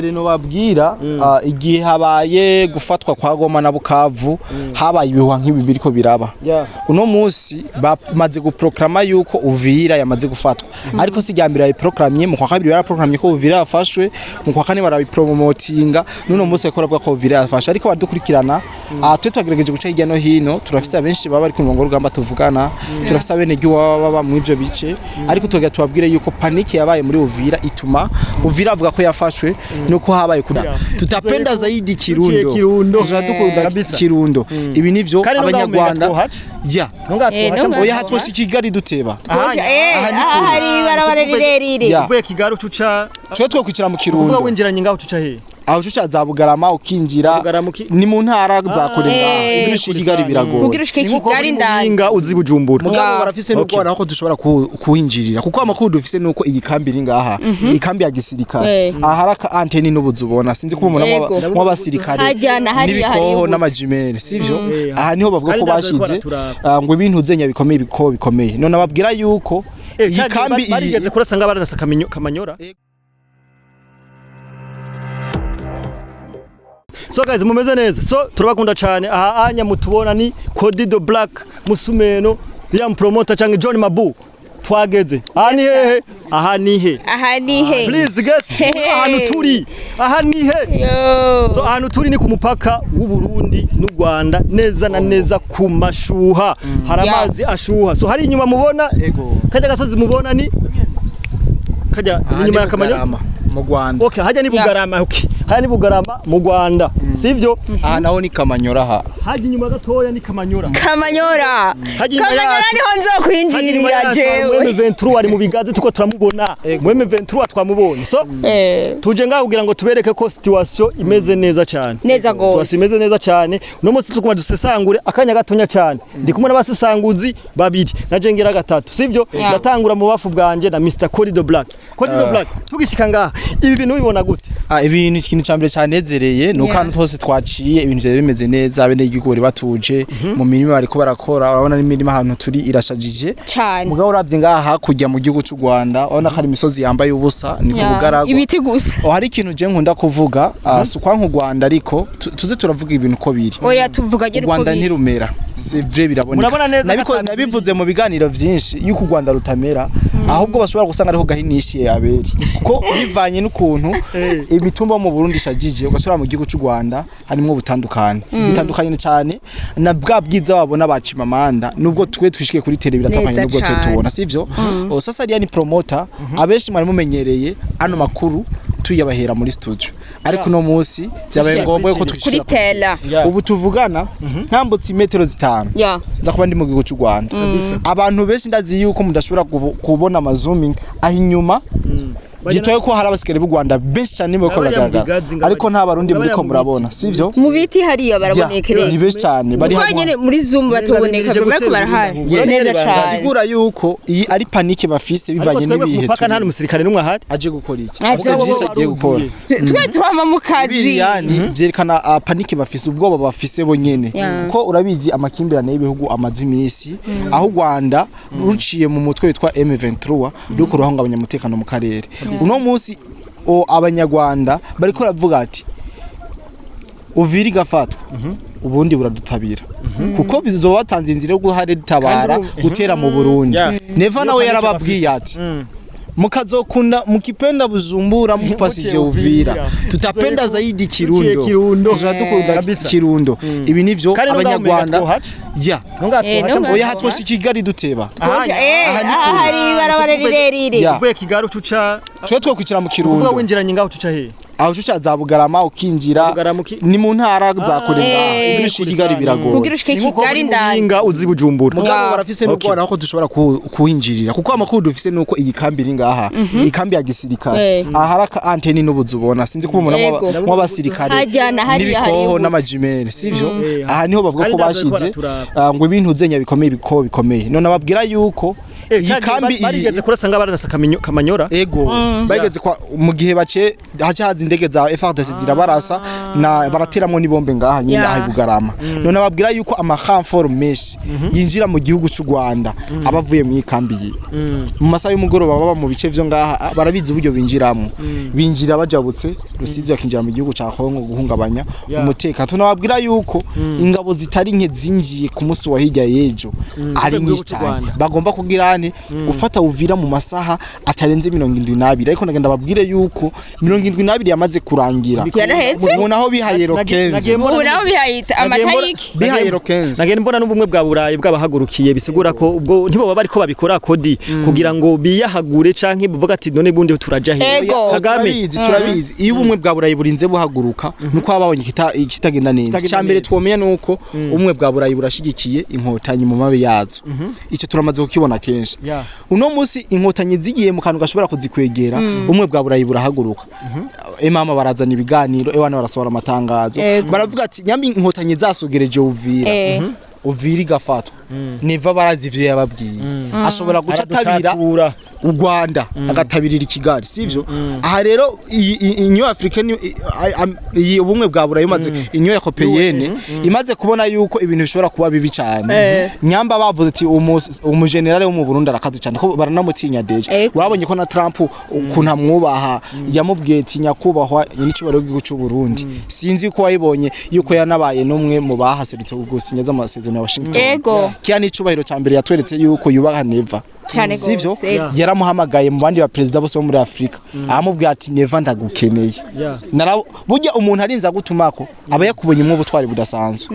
Rino babwira igihe habaye gufatwa kwa Goma na Bukavu, habaye ibihuha nk'ibi biriko biraba. Uno munsi bamaze guproklama yuko Uvira yamaze gufatwa, ariko si rya mbere bayiproklamye. Mu kwa kabiri baraproklamye ko Uvira yafashwe, mu kwa kane barabipromotinga, n'uno munsi bariko baravuga ko Uvira yafashwe. Ariko badukurikirana, twe twagerageje guca hirya no hino. Turafise abenshi baba bari ku murongo w'urugamba tuvugana, turafise abenegihugu baba baba muri ivyo bice, ariko tugira tubabwire yuko panique yabaye muri Uvira ituma Uvira avuga ko yafashwe, nuko habaye kuna tutapenda zaidi Kirundo. Kirundo. Turadukunda. Kabisa. Kirundo, ibi nivyo Kandi no ngaho abanyarwanda umenga twohaca. Ya. Nonga. Oya, hatwosha Kigali duteba. Aha ni kure. Hari ibarabara rirerire. Ya. Uvuye Kigali ucuca Twe twokwicara mu uvuga Kirundo. Winjiranye ngaho ucuca he? Aho uca za Bugarama ukinjira. Bugarama Ni mu ntara za kure ngaha. Eh. Kugira ushike Kigali biragoye. Kugira ushike Kigali ndani. Muyinga uzi Bujumbura. Mugabo Ya. barafise n'ubwo aho dushobora kuhinjirira, kuko amakuru dufise nuko iyi kambi iri ngaha, iyi kambi ya gisirikare, aha hari aka anteni n'ubuzu ubona, sinzi ko mubona mw'abasirikare Hajya na hariya n'ibikoho hariyo n'amajimere, sivyo? Eh, aha niho bavuga kandi ko ndazi ko bashize baraturaba. ngo ibintu zenya bikomeye, ibikoho bikomeye. None ababwira yuko iyi kambi iyi barigeze kurasa nga bararasa Kamanyora. So guys, mumeze neza? So turabakunda cyane. Aha anya mutubona ni Codido Black Musumeno, Liam Promoter canke John Mabu. Twageze aha ni hehe? Aha ni he? Aha ni he? Please guess ahantu turi. Aha ni he? Yo. So ahantu turi ni ku mupaka w'u Burundi n'u Rwanda, neza na neza ku Mashuha. Hari amazi ashuha. So hari inyuma mubona Ego. kajya gasozi mubona ni kajya Aha inyuma ni ya Kamanyola. Bugarama, mu Rwanda. Okay, hajya ni Bugarama. Okay, hajya ni Bugarama mu Rwanda, sivyo? Aha naho ni Kamanyora ha. Hajya inyuma gatoya ni Kamanyora. Kamanyora. Hajya inyuma Kamanyora yacu. niho Hajya inyuma nzokwinjirira yacu hari jewe. mu M23 ari mu bigazi, tuko turamubona. Mu M23 twamubonye. So tuje ngaho kugira ngo tubereke ko situation imeze neza cyane. Neza gose. Situation imeze neza cyane. Uno munsi tukuma dusesangure akanya gatonya cyane. Ndi kumwe n'abasesanguzi babiri naje ngira gatatu, sivyo? Yeah. Ndatangura mu bafu bwanje na Mr. Codido Black. Codido Black, tugishika ngaha ibi bintu ubibona gute? Ibintu, ikintu ca mbere canezereye nuko ahantu hose twaciye ibintu vyari bimeze neza, abenegihugu bari batuje mu mirima bariko barakora. Urabona n'imirima ahantu turi irashajije. Cane. Mugabo uravye ngaha hakurya mu gihugu c'u Rwanda, urabona ko hari imisozi yambaye ubusa, ni ku Ya. bugaragwa. Ibiti gusa. Oh, hari ikintu je nkunda kuvuga, si ukwanka u Rwanda, ariko tuze turavuga ibintu uko biri. Oya, tuvuga U gera uko Rwanda biri. ntirumera, c'est vrai, biraboneka. Murabona neza ko Nabivuze mu biganiro vyinshi yuko u Rwanda rutamera, ahubwo bashobora gusanga ariho gahinishiye aberi, kuko bivanye n'ukuntu imitumba yo mu Burundi ishajije, ugasubira mu gihugu c'u Rwanda harimwo ubutandukane, bitandukanye cyane na bwa bwiza babona bacimamanda. Nubwo twe twishikiye kuri tele, biratandukanye Neza nubwo twe cane. tubona, sivyo? Oh, sasa ariya ni promoter. Abenshi mwari mumenyereye ano makuru tuyabahera muri studio, ariko uno munsi byabaye ngombwa yuko Kuri twishikira tela. ubu tuvugana, ntambutse imetero 5 nza kuba ndi mu gihugu cy'u Rwanda. Abantu benshi ndazi yuko mudashobora kubona amazooming aho inyuma gitoye ko hari abasikare b'u Rwanda benshi cyane bariko Abajya mu baragaragara, bigazi nga ariko nta Barundi ngabajya muriko mu murabona, sivyo? Mu biti hariya baraboneka Ya, rero. ni benshi cyane bari Kuko hamwe. nyene muri zoom batuboneka, bimirije bariko gutera barahari. Uburundi. Neza cane. Bisigura yuko iyi ari panique bafise Ariko bivanye twebwe ku n'ibihe mupaka nta turimo. n'umusirikare n'umwe ahari. Aje gukora iki? Aje Afise gukora vyinshi agiye gukora. Twe twama mu kazi. Biriyani vyerekana panique bafise, ubwoba bafise bo nyene, kuko urabizi amakimbirane y'ibihugu amaze iminsi, aho u Rwanda ruciye mu mutwe witwa M23 ruriko ruhungabanya umutekano mu karere. Uno munsi abanyarwanda bariko baravuga ati Uvira igafatwa ubundi buradutabira, kuko bizoba batanze inzira yo guhare dutabara gutera mu Burundi. Neva nawe Niyo panique. yarababwiye ati mukazokunda mukipenda Bujumbura mupasije Uvira, Uvira. tutapenda zaidi Kirundo. Kirundo. Turadukunda. Kabisa. Kirundo, ibi nivyo Kandi no ngaho umenga abanyarwanda twohaca. ya. Nonga twohaca. Oya, hatwosha Kigali duteba. Aha ni kure. hari ibarabara rirerire. Ya. Uvuye Kigali ucuca Twe twokwicara mu uvuga Kirundo. winjiranye ngaho ucuca he? Aho uca za Bugarama ukinjira. Bugarama Ni mu ntara za kure ngaha. Eh. Kugira ushike Kigali biragoye. Kugira ushike Kigali ndani. Muyinga uzi Bujumbura. Mugabo Ya. barafise n'ubwo aho dushobora kuhinjirira, kuko amakuru dufise nuko iyi kambi iri ngaha, iyi kambi ya gisirikare, aha hari aka anteni n'ubuzu ubona, sinzi ko mubona Ego. mw'abasirikare Hajya na hariya n'ibikoho hariyo n'amajimere, sivyo? Aha niho bavuga Kandi ko ndazi ko bashize baraturaba. ngo ibintu zenya bikomeye, ibikoho bikomeye. None ababwira yuko Iyi kambi Barigeze kurasa nga bararasa Kamanyora. Ego, bageze kwa mu gihe bace haca haza indege za FARDC zirabarasa na barateramwo n'ibombe ngaha nyine aha i Bugarama. None ababwira yuko ama renfort menshi yinjira mu gihugu cy'u Rwanda abavuye mu ikambi yi mu masaha y'umugoroba baba mu bice vyo ngaha, barabizi uburyo binjiramo, binjira bajabutse Rusizi bakinjira mu gihugu ca Kongo guhungabanya umutekano. Tunababwira yuko ingabo zitari nke zinjiye ku munsi wa hirya y'ejo ari Mu gihugu nyinshi c'u cyane, Rwanda. bagomba kugira ane gufata Uvira mu masaha atarenze 72. Ariko nagenda babwire yuko 72 yamaze kurangira. Yaraheze. Ubu naho bihaye rokenze. Ubu naho bihayita amatariki. Bihaye rokenze. Nagenda mbona n'ubumwe bwa Burayi bwabahagurukiye, bisigura ko ubwo ntibo baba bariko babikora kodi kugira ngo biyahagure canke buvuga ati none bundi turaja he? Ego. Kagame. Turabizi, turabizi. Iyo ubumwe bwa Burayi burinze buhaguruka nuko baba babonye ikitagenda neza. Ikitagenda Icya mbere neza. twomenya nuko ubumwe bwa Burayi burashigikiye inkotanyi mu mabi yazo, icyo turamaze kukibona kenshi. Uno munsi inkotanyi zigiye mu kantu gashobora kuzikwegera, ubumwe bwa Burayi burahaguruka. Emama barazana ibiganiro, ewana barasohora amatangazo. Baravuga ati nyambi inkotanyi zasugereje Uvira, Uvira igafatwa, neva barazi ivyo yababwiye, ashobora guca atabira Aradukatura. U Rwanda agatabirira i Kigali, sivyo? Aha rero iyi Union Africaine, iyi ubumwe bwa Burayi imaze, Union Européenne imaze kubona yuko ibintu bishobora kuba bibi cyane. Nyamba bavuze ati umugenerale wo mu Burundi arakaze cyane, ko baranamutinya déjà. Urabonye ko na Trump ukuntu amwubaha, yamubwiye ati nyakubahwa nyir'icyubahiro w'igihugu cy'u Burundi. Sinzi ko wayibonye yuko yanabaye n'umwe mu bahaserutse gusinya z'amasezerano ya Washington. Kiya ni icubahiro cya mbere yatweretse yuko yubaha Neva. Cane Sivyo? gose. Ego. Yaramuhamagaye mu bandi ba perezida bose bo muri Afrika, aramubwira ati Neva ndagukeneye. Burya umuntu arinze agutumako aba yakubonyemwo ubutwari budasanzwe,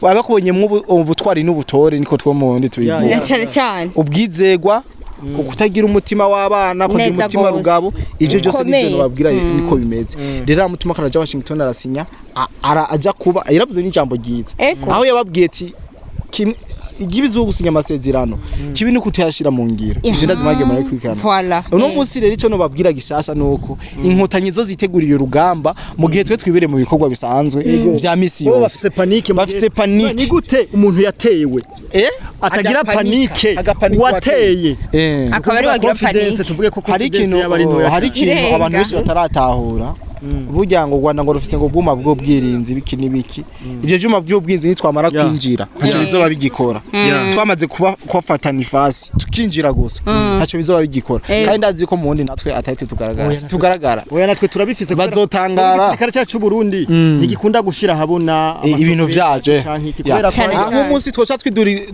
aba yakubonyemwo ubutwari n'ubutore, niko two mu bundi tubivuga. Na cane cane. Ubwizegwa, ukutagira umutima w'abana, kugira Neza umutima gose. rugabo, ivyo byose nivyo Ukomeye. nababwira, niko bimeze. Rero aramutuma karaja Washington arasinya, aja kuba yaravuze n'ijambo ryiza. Aho yababwiye ati igibizo gusinya amasezerano kibi ni kutayashira mu ngiro. Ivyo ndazimagiye murabikurikirana. Voilà. Uno munsi rero icyo nobabwira gishasha nuko inkotanyi zo ziteguriye urugamba mu gihe twe twibere mu bikorwa bisanzwe vya misi Bo yose. bafise panique mu Bafise panique. Ni gute umuntu yatewe atagira panique? Agapanika. Wateye. Akaba ari wagira Confidence, panique. tuvuge ko Hari confidence ikintu yaba ari ntoya hari cyane. ikintu Irenga. abantu benshi bataratahura. Burya ngo u Rwanda ngo rufise ngo bwuma bw'ubwirinzi biki n'ibiki, ivyo vyuma vy'ubwirinzi nitwamara kwinjira ntacyo bizoba bigikora. Twamaze kuba kubafatana ifasi tukinjira gusa, ntacyo bizoba bigikora. Kandi ndazi ko mu wundi natwe atari twe tugaragara, si tugaragara. Oya, natwe turabifise kubera- Bazotangara. Igisirikare cyacu c'u Burundi ntigikunda gushira ahabona Ibintu vyaje. canke iki, Ya. kubera ko Cane. Nk'umunsi twoca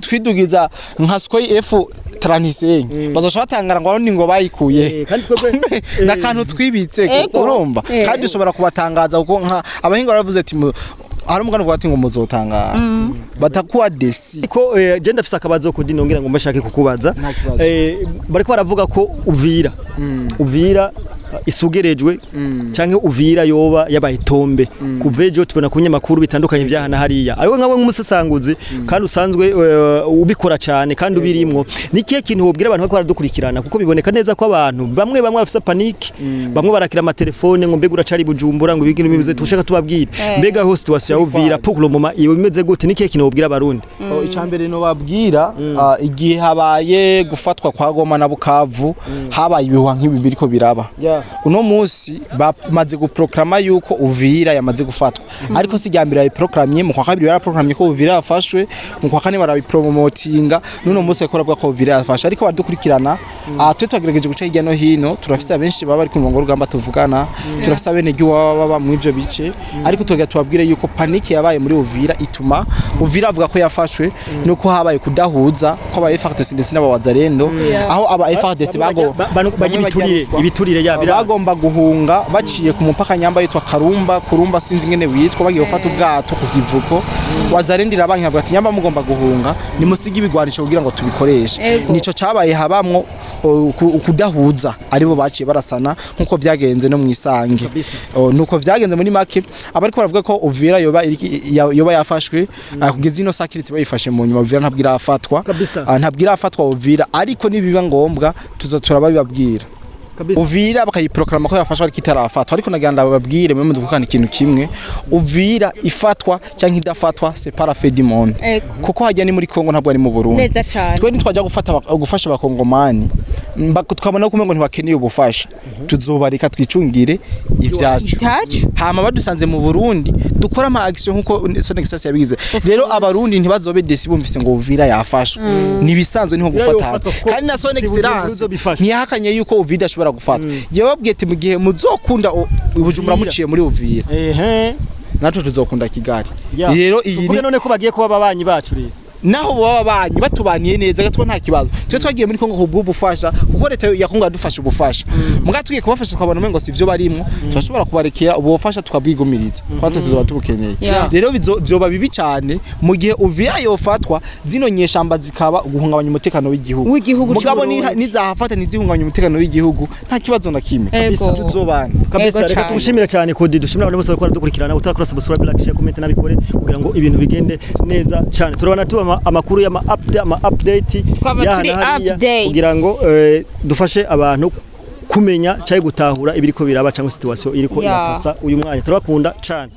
twidugiza nka Sukhoi F 35, bazoca batangara ngo aho ni ngo bayikuye. Kandi twebwe N'akantu twibitse. Urumva, kandi dushobora kubatangaza kuko nka abahinga baravuze ati hari umugani uvuga ati ngo muzotangara batakuwa déçus. Ko je ndafise akabazo kudi nongera ngo mbashake kukubaza. Nta kibazo. Bariko baravuga ko Uvira isugerejwe canke Uvira yoba yabaye itombe kuva ejo, tubona ku binyamakuru bitandukanye vyaha na hariya. Ariko nkawe nk'umusesanguzi kandi usanzwe ubikora cane kandi ubirimwo, ni ikihe kintu wobwira abantu bariko baradukurikirana? Kuko biboneka neza ko abantu bamwe bamwe bafise panique, bamwe barakira amatelefone ngo mbega uracari Bujumbura, ngo ibintu bimeze, tushaka tubabwire mbega ho situation ya Uvira pour le moment iyo bimeze gute? Ni ikihe kintu wobwira abarundi? Oh, icambere no babwira, igihe habaye gufatwa kwa Goma na Bukavu habaye ibihuha nk'ibi biriko biraba. Uno munsi bamaze guproklama yuko Uvira yamaze gufatwa, ariko si rya mbere bayiproklamye. Mu kwa kabiri baraproklamye ko Uvira yafashwe, mu kwa kane barabipromotinga, n'uno munsi bariko baravuga ko Uvira yafashwe. Ariko badukurikirana, twe twagerageje guca hirya no hino, turafise abenshi baba bari ku murongo w'urugamba tuvugana, turafise abenegihugu baba baba mu ivyo bice. Ariko tugira tubabwire yuko panique yabaye muri Uvira ituma Uvira avuga ko yafashwe, nuko habaye kudahuza ko aba FARDC ndetse n'aba Wazalendo, aho aba FARDC bago Bajya ibiturire, ibiturire ya bira. Bagomba guhunga baciye ku mupaka nyamba yitwa Karumba, Kurumba, sinzi ingene witwa, bagiye gufata ubwato ku kivuko. Wazalendo irabanki avuga ati nyamba mugomba guhunga nimusige ibigwanisho kugira ngo tubikoreshe. Nico cabaye, habamwo ukudahuza, aribo baciye barasana nkuko vyagenze no mwisange. Nuko vyagenze muri make. Abariko baravuga ko Uvira yoba yoba yafashwe, kugeza ino sakiritse bayifashe mu nyuma, Uvira ntabwo irafatwa. Kabisa. Ntabwo irafatwa Uvira, ariko nibiba ngombwa tuza turababibabwira. Kabisa. Uvira bakayiproklama ko yafashwe ariko itarafatwa. Ariko nagira ndababwire mwe mudukana ikintu kimwe: Uvira ifatwa cyangwa idafatwa, c'est pas la fin du monde. Kuko hajya ni muri Kongo, ntabwo ari mu Burundi. Neza cane. Twe ntitwajya gufata gufasha abakongomani, tukabona ko umengo ntibakeneye ubufasha, tuzobareka twicungire ibyacu. Ibyacu. Hama badusanze mu Burundi dukora ama action nkuko Son Excellence yabigize. Rero abarundi ntibazobe déçus bumvise ngo Uvira yafashwe. Nibisanzwe, niho Uvira gufata. yofatwa kuko Kandi na Son si Bujumbura Excellence uzobifasha. ntiyahakanye yuko Uvira ashobora gufatwa. Yababwiye ati: "Mu gihe muzokunda Bujumbura Uvira. muciye muri Uvira, natwe tuzokunda Kigali." Rero iyi Tuvuge ni none ko bagiye kuba ababanyi bacu rero? Naho baba banyi batubaniye neza gatwa, nta kibazo. Twe twagiye muri Kongo kubw'ubufasha, kuko leta ya Kongo yadufasha ubufasha. Muga tugiye kubafasha tukabona umengo sivyo barimwo, turashobora kubarekera ubwo bufasha tukabwigumiriza, kuko twe tuzoba tubukeneye. Rero vyoba bibi cyane mu gihe Uvira yofatwa, zino nyeshamba zikaba guhungabanya umutekano w'igihugu. W'igihugu Mugabo c'Uburundi. nizahafata ntizihungabanya umutekano w'igihugu, nta kibazo na kimwe. Tuzobana. Kabisa. Ego Reka cane. tugushimire cyane Kodi, dushimire abantu bose bariko baradukurikirana. Utarakora subscribe, like, share, comment, nabikore kugira ngo ibintu bigende neza cyane. Turabona tuba amakuru y'ama update, ama update Twaba y'aha turi na hariya, update. kugira ngo dufashe abantu kumenya cyangwa gutahura ibiriko biraba cyangwa situation iriko irapasa uyu mwanya. Turabakunda cyane.